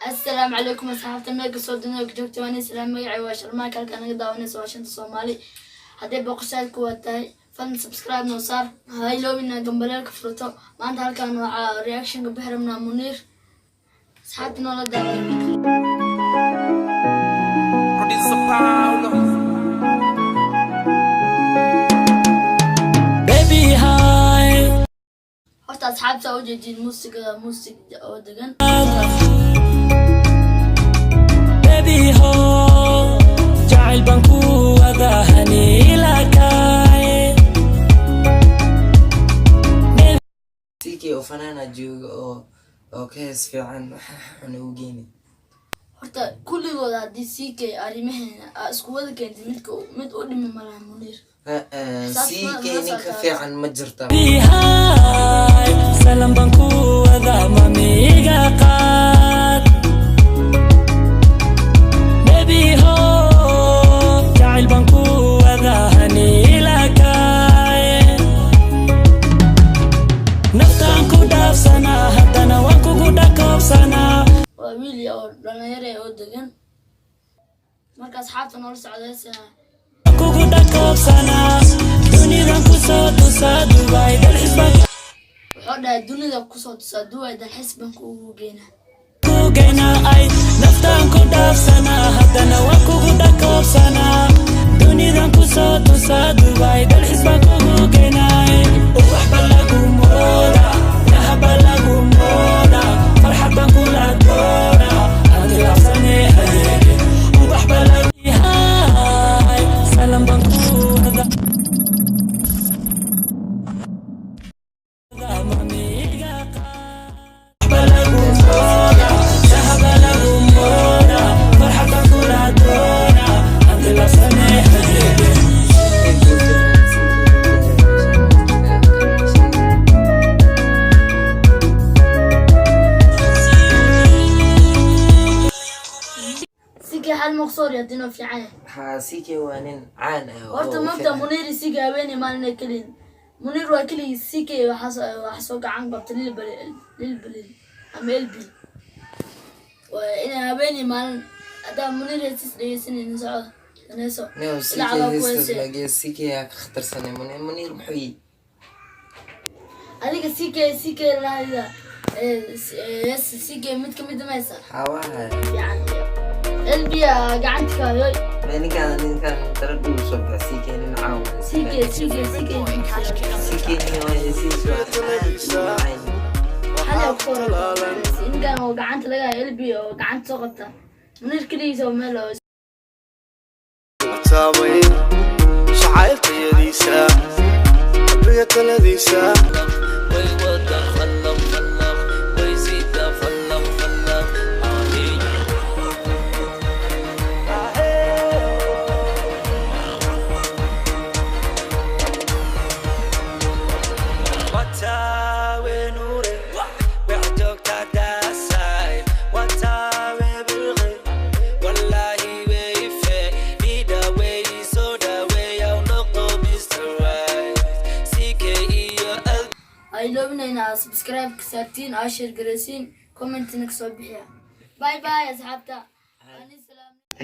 Assalaamu calaykum asxaabta, meel kastoo dunida ka joogta waan islaam. Magacay waa Sharmaaka, halkaa naga daawanaysa waa Shanta Soomaali. Hadday booqashaad kuwa tahay, fadlan subscribe noo saar, ha iloobina gambaleelka furto. Maanta halkan waxaa reactionka bixi rabnaa Muniir. Asxaabta noola daawan. Producer Paolo. Baby, hi. Horta asxaabta, u jeedin muusigada, muusig oo degan. Baby, ho, jacayl baan ku wada haniilakaay. CK oo fanaana jooga oo ka hees fiican, waxa xun ugu geeni. Horta kulligooda haddii CK arrimaheena aa isku wada keentay, midka mid u dhima malaha Muniir. Saas CK ma ninka socdaa. fiican ma jirta. Baby, hi, salam baan ku wada, mamiga qaad. Baby, ho, jacayl baan ku wada haniilakaay. Naftaan ku dhaafsanaa, haddana waan kugu dhakoobsanaa. Waa wiil oo dhalinyaro oo degan. Marka asxaabta noola socdaysa. Kugu dhakoobsanaa, dunidan kusoo tusaa, Dubai dalxiis baan Wuxuu dhahay dunida kusoo tusaa, Dubai dalxiis baan kuugu geynaa. ku geynaa. Ay, naftaan ku dhaafsanaa, haddana waan kugu dhakoobsanaa, dunidan kusoo tusaa, Dubai dalxiis baan kugu geynaa. Ubaxba lagu mooda, dahaba lagu mooda, farxad baan kula doona, aan tilaabsane hayeege. Ubaxba lagu yahay, salam baan ku wada, mamiga qaad lagu mooda, dahaba lagu mooda, farxad baan kula doona, aan tilaabsane hayeege. CK hal maqsoor yadinoo fiican yahay. Haa, CK waa nin caan ah oo Horta maanta fiican. Muniir CK haweeney maalin ay keliyin. Muniir waa keligii. CK waxaa soo gacan qabta Lilbalil ama LB. Waa inay haweeney maalin haddaa Muniir heestis dhegeysanaynin, socda daneyso. No, CK Ilaa ku heestaas heesee. laakiin CK yaa ka khatarsanay. Muniir muxuu yihi? Adiga CK CK lahayda hees CK mid ka mid maysa. Xawaha. Fiican LB gacanta kaayoy. Ninkaan dara dhuu soo bax. CK nin caan waa. CK CK CK. CK nin waa, heesihiisu waa aad u macaan. Hal ku soo ninkan oo gacanta laga hayo, LB oo gacanta soo qabta. Muniir keligiisa oo meel oo taabay jacayltayadiisa, qalbiga taladiisa. way wada khallaq khallaq way sida khallaq khallaq aniga. Watawe nure, waxjoogta daasay, watawe bilqi, wallahi weyfe idhaweey, soo dhaweeyaw, noqdo Mr. Right, CK iyo L. Ha iloobina inaad subscribe ka saartiin, aa share garaysiin, commentina kasoo bixiya. Bye bye asxaabta. Anis.